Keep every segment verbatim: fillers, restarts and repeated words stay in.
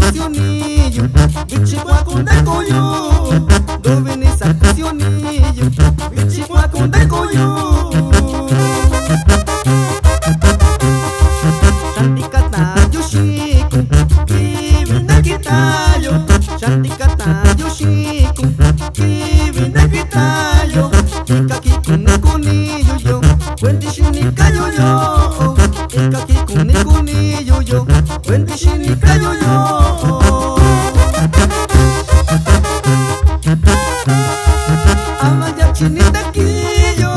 sakusioni yu, vichin kuaku ndakoo yu. Nduvi ni sakusioni yu, vichin kuaku ndakoo yu. Xa ndikatayu xiꞌin kun, kivi ndakitayu. Xa ndikatayu xiꞌin kun, kivi ndakitayu. Inka kii kuni kuni yu yo, kuendi xini kayu yo. Inka kii kuni kuni yu yo, kuendi xini kayu yo. Ama yachi ni ndakiyo,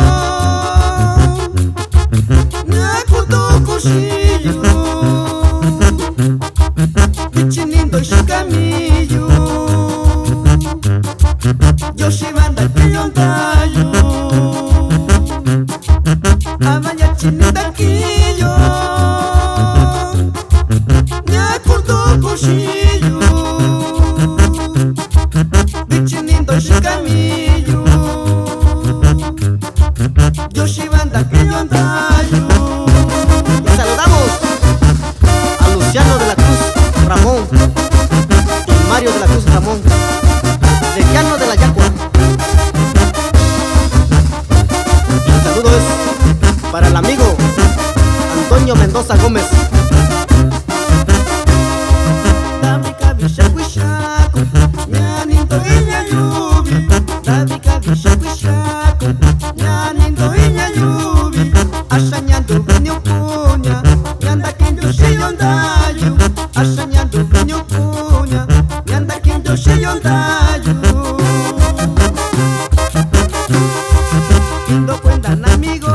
na kutuku xiyu. Vichin ni ndo xika miyu, Ndioxi va ndakiyo ndayu. Ama yachi ni ndakiyo, ña kutuku xiyu. Vichin ni ndo xika miyu, Ndioxi va ndakiyo ndayu. Y saludamos a Luciano de la Cruz Ramón y Mario de la Cruz Ramón, de Llano de la Yacua. Y el saludo es para el amigo Antonio Mendoza Gómez. Tavi ka vixi kuixi kun, ña ni ndo iña yuvi. Tavi ka vixi kuixi kun, ña ni ndo iña yuvi. A xa ña nduvi ni ukuña, ña ndakiꞌin Ndioxi yo ndayu. A xa ña nduvi ni ukuña, ña ndakiꞌin Ndioxi yo ndayu. Kiꞌin ndo kuenda na amigo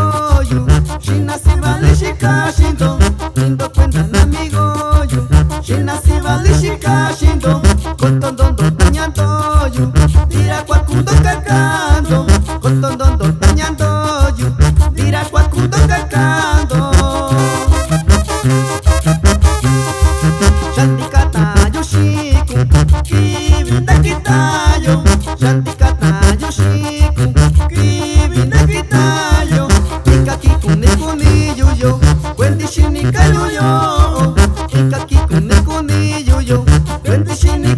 yu, xiꞌin na sivali xika xiꞌin ndo. Kiꞌin ndo kuenda na amigo yu, xiꞌin na sivali xika xiꞌin ndo. Koto ndo ndo taña ndo yu, ndi ra kuaku ndo kaka ndo. Koto ndo ndo taña ndo yu, ndi ra kuaku ndo kaka ndo. Xa ndikatayu xiꞌin kun, kivi ndakitayu. Xa ndikatayu xiꞌin kun, kivi ndakitayu. Inka kii kuni kuni yu yo, kuendi xini kayu yo. Inka kii kuni kuni yu yo, kuendi xini